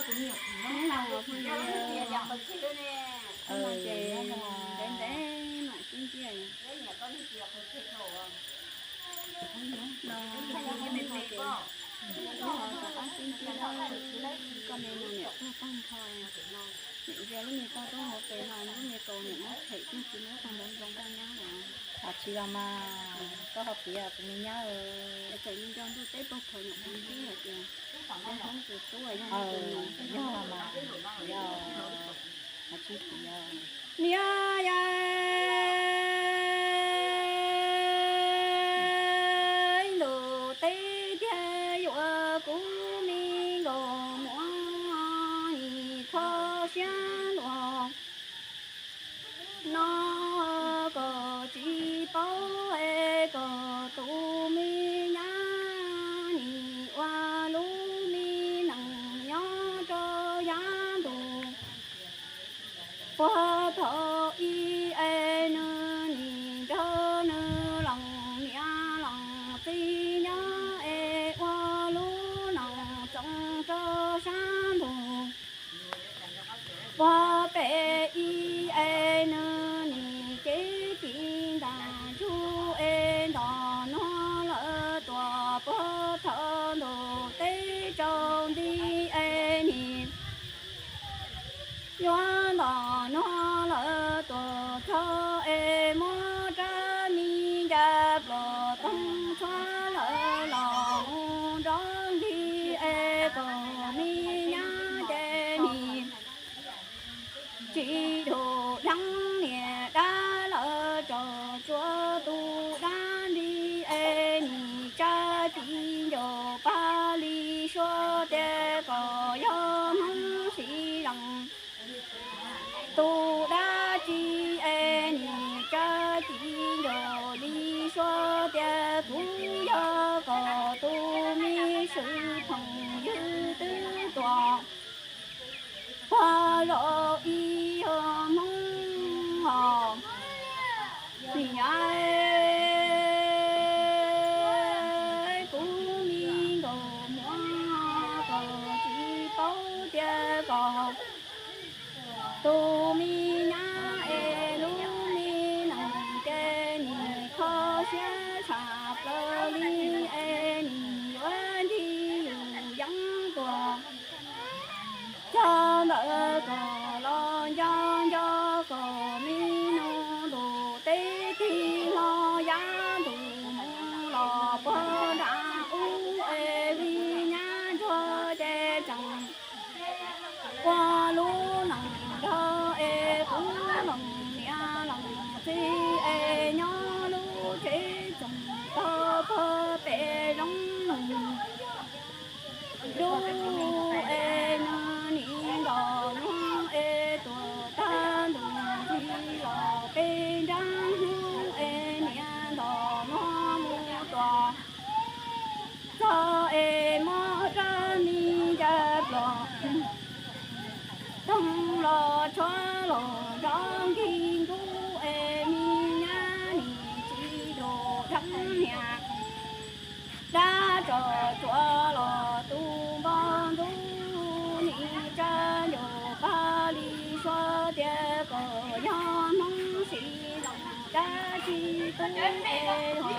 Nyob zoo phooj ywg, hnub no ces ntev ntev mam sib ntsib. No, ib me no ces wb ho rov qab sib ntsib lawm. Koj me no niam tuag tag nrho, niam yog lub me toj tub hauv pes no, lub me kaus niam muab phem tag, tsis muab tau npau zoo nkauj nyab lawm. Tsis los mas, koj ho piav kuv me nyab. Txawm nco ntuj teb pag thaum niam kuv ntsib hais tias yog Hmoob tus tub yog Hmoob tus nus, yog mas, yog mas tsis piav. Niam yau, ntuj teb tiag yuav kuv me nkaus muab nim txhob siab luag. No koj tsis paub es koj tus me nyab nim ua lub me neej nyob rau yav ntuj. Puag thaum ub es nws nim nrog nws leej niam leej txiv nyob es ua lub neej txoos rau sab ntuj. Puag pem ub es nws nim cev ci ntag ntsuj es nto nuag lawm tuaj puag thaum ntuj teb tsaus nti es nim yuav nto nuag lawm tuaj txog es muab rab me ncaj pluas toog txhua lawm los mus nrov nthi es tus me nyab ces nim tsis dhau dheev niam dab lawm tso tsua tus dab nti es nim tsa ci ncaus pag li suav tias kom yog Hmoob siv leej. Tus dab tsi es nim tsa ci ncaus li suav tias kuv yog kom tus me swm phooj ywg twb tuag. Puag zaum ub yog Hmoob os, niam, kuv me nkaus muab koj tsis paub tias koj tus me nyab es lub me neej ces nim kho siab tshaj plaws li es nim yuav nthi yus yeeb tuaj. Txog ntawm koj los nco nco koj me nus ntuj teb tig hlo yav ntuj mus los puag nram ub es vim nyab ntsuag ces tseem ua lub neej nrog es kuv leej niam leej txiv es nyob lub tsev txoos tog puag pem zoov dub es nws nim nto nuag es tuaj tag ntuj ntxhi los peb nrab hnub es niam nto nuag mus tuaj txog es muab rab me ncaj pluas toog los tshuav los nrov nkig nkuj es me nyab nim tsis dhau dheev niam dab tso tsua los tus npau ntxub nim tsa ncaus pag li suav tias kom yog Hmoob siv leej dab tsi tub es ho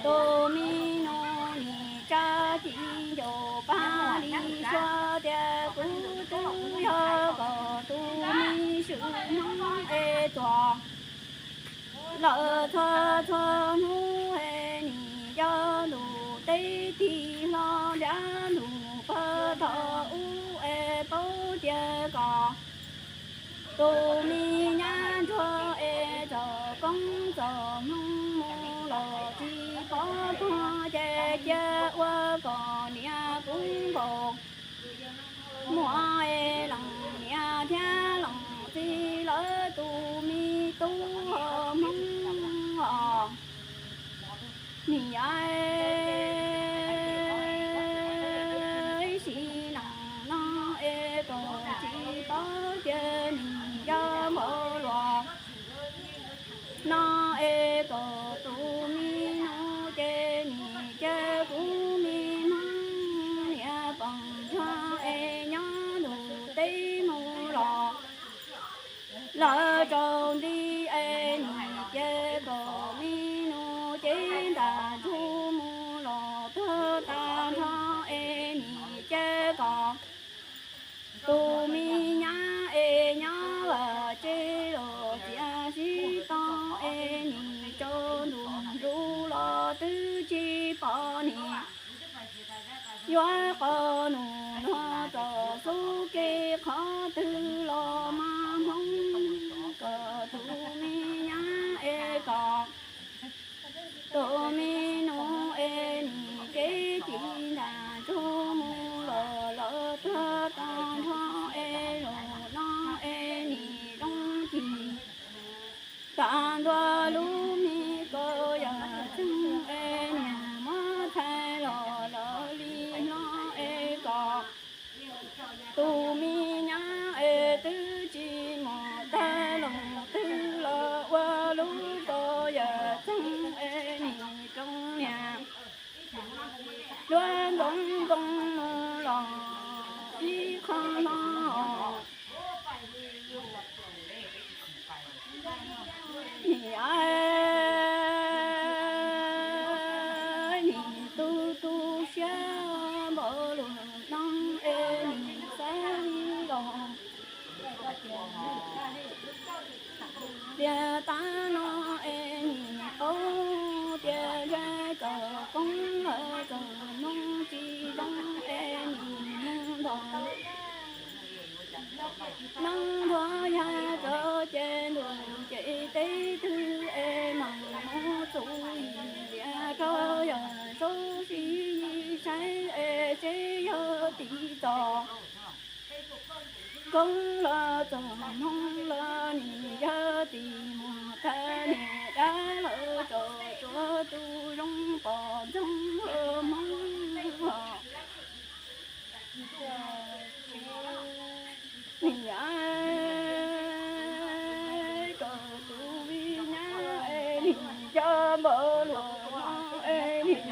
tus me nus nim tsa ci ncaus pag li suav tias kuv twb yog koj tus me swm Hmoob es tuag lawm txhua txhua hnub es nim yog ntuj teb tig hlo nrab ntuj puag thaum ub es paub tias koj tus me nyab ntsuag es txom koob txom hmoov mus los tsis pom tuag ces cia ua koj niam kub nkaus muab es leej niam thiab leej txiv lawv tus me tub Hmoob os. Niam, sim neej no es koj tsis paub tias nim yog npaum luaj no es koj tus me nus ces nim cia kuv me Hmoob niam pom ntsuag es Tsaus nti es nim cia kom me nus cev ntas ntsuj mus los tuag tag nrho es nim cia kom tus me nyab es nyob vaj tse los txiav sib tog es nim tsaus ntuj ntsuj los twb tsis pom nim yuav qhov nus luag txog xub kev qhov twg los mas hmoov kom tus me nyab es kom tus me nus es nim cev ci ntas ntsuj mus los los tuag tag nrho es zaum no es nim zoo ci tag ntua lub me kaus yam txeeg es niam muab txhais los lawv li hlo es kom tus me nyab es twb tsis mus tag loo twg los ua lub kaus yam txeeg es nim roo niam luag ntoo nkoos mus los ib qho hlo. Nim nim tu tu siab npaum lus no es nim xav li los tias tab no es nim paub tias zaj kom koob lawm kom hmoov tsis zoo es nim mus nrog neeb nrog yaig rov ces ntuj ces teb twg es mam mus txug vias rau yawm saub sib yig saib es seb yog tim txom koob los txog hmoov los nim yog tim mus thab niam dab lawv tso tsuav tus zoo pom ntxoog hmoov. Nim kom tus me nyab es nim coj npaum luaj no es nim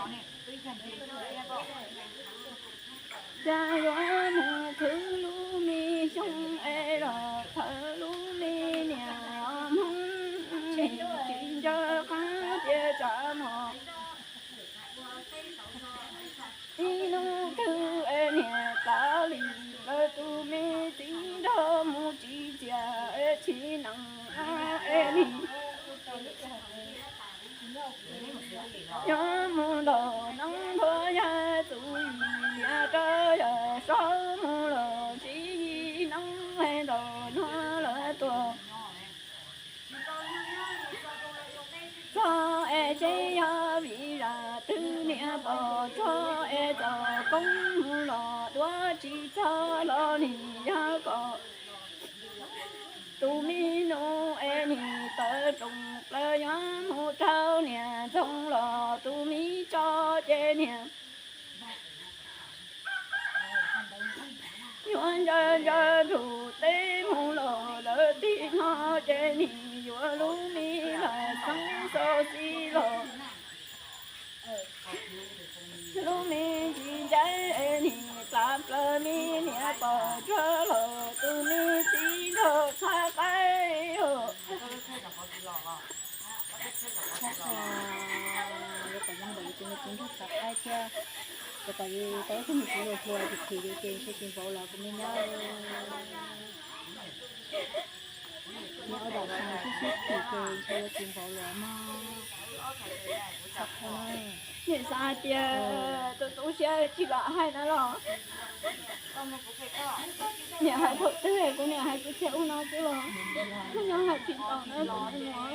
cas yuav mus khwv lub me xyoo es los thawv lub me niam hmoov nim tsis nco qab tias tsam mog ib hnub twg es niam plaub hlis lawv tus me txiv nrog mus tsis txias es tsis nees es nim nyob mus ntaus neeb nrog yaig txug yim lias rau yawm saub mus los ntsib yim neeb es ntaus luag lawv tuag txog es seb yog vim zaj twg niam pom txog es txoj koob mus los duab tsis txog los nim yog kom tus me nus es nim tawv roos plaws yuav mus rau niam ntxoog los tus me tso ces niam yuav ncaws ncaws nthum teb mus los lawv tib no ces nim yuav lub me vaj xeeb xauv xis los lub me ntsis ncaib es nim plam plaws me niam pom tsuag los tus me txiv nrog txhab qaib. Yuav kom zoo npaum li tus me txiv nrog txhab qaib thiab, yuav kom li tau ib tug me txiv hluas hluas tis phim li ces ntshe tsis npaum los kuv me nyab. Nyob ua dam xyoo sib sib phim ces ntshe yuav tsis npaum los mog. Niam xav hais tias tus tu siab tsis lam hais na los. Niam hais thaum twg kuv niam hais kuv txiv ua no xwb los, nyob hais tsis tau na kuv me nyab.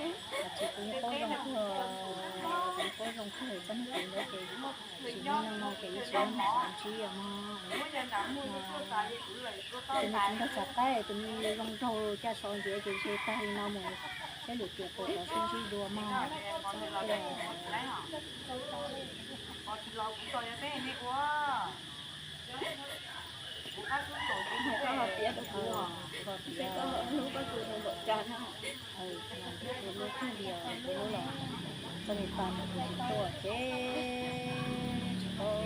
Tsis kuv paub zoo kawg, kuv paub zoo kawg txoj neeg kuv ntawd ces tsis muaj no no ces ib tsis muaj xav ntsib os mog. Tus me txiv nrog txhab qaib tus me zoo nraug caj so ntxiv ces ntshe tag li no mus, peb lwm tiam puas rov sib ntsib dua mog. Hais koj ho piav rau kuv, seb koj hlub koj tus npaum cas no. Kuv hlub kawg li os, kuv hlub los txog li tas mus kuv tsis tuaj ces tsis paub,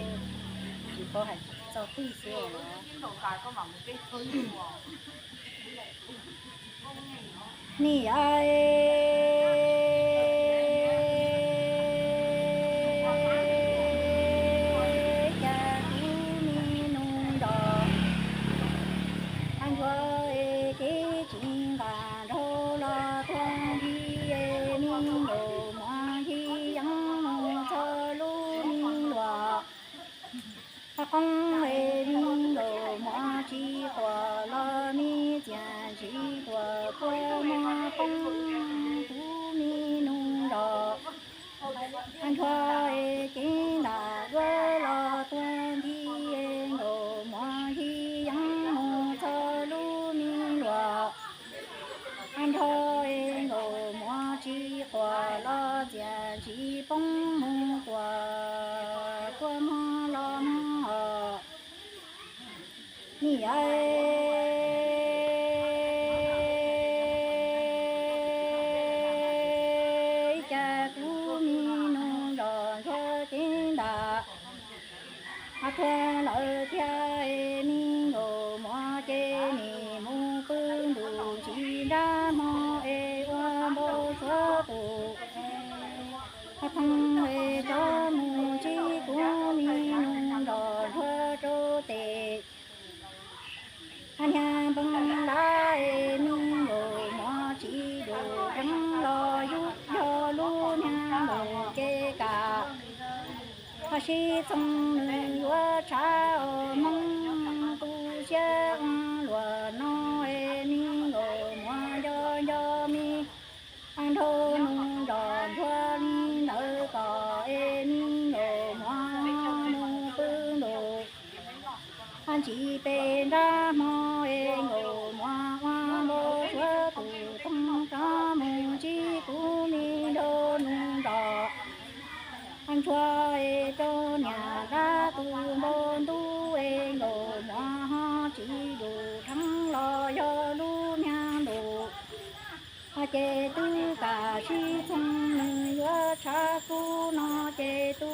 tsis paub hais Txog twg xwb os. Nim yog cas kuv me nus nrog Ntsuag es kev tsis nqag nraug los tuag nthi es me nkaus muaj ntsis yeeb mus txog lub me luam. Qhov qoob es me nkaus muaj tsis quas los me txias ntsis quas kua muag qoob kuv me nus nrog Ntsuag es kev ntam duab los tuag nthi es nkaus muaj ntsis yeeb mus txog lub me luam. Ntsuag es nkaus muaj tsis quas los txias ntsis poob mus quas kua muag los muag os. Nim yog cas kuv me nus nrog Ntsuag kev ntam tuag lawm thiab es me nkaus muaj ces nim mus pw ntuj tsis nrab hmo es ua npau suav tus Thoob es cov mus ntsib kuv me nus nrog Ntsuag rau tes. Niag npoo lab es me nkaus muaj tsis dum dheev los yug yog lub niag npoo ces kam sib txoog nws yuav tshav os. Hmoob tu siab ua luam no es me nkaus muaj nco nco me nraug nus nrog Ntsuag li ntawd kom es me nkaus muaj mus pw ntuj ntsis pes nrab hmo es nkaus muaj ua npau suav tus thoob rov mus ntsib kuv me nraug nus nrog Ntsuag es rau niam dab tus npau ntuj es nkaus muaj ho tsis dum dheev los yog lub niag ntuj ces twb kam sib txoog nws yuav tshav kub no ces tu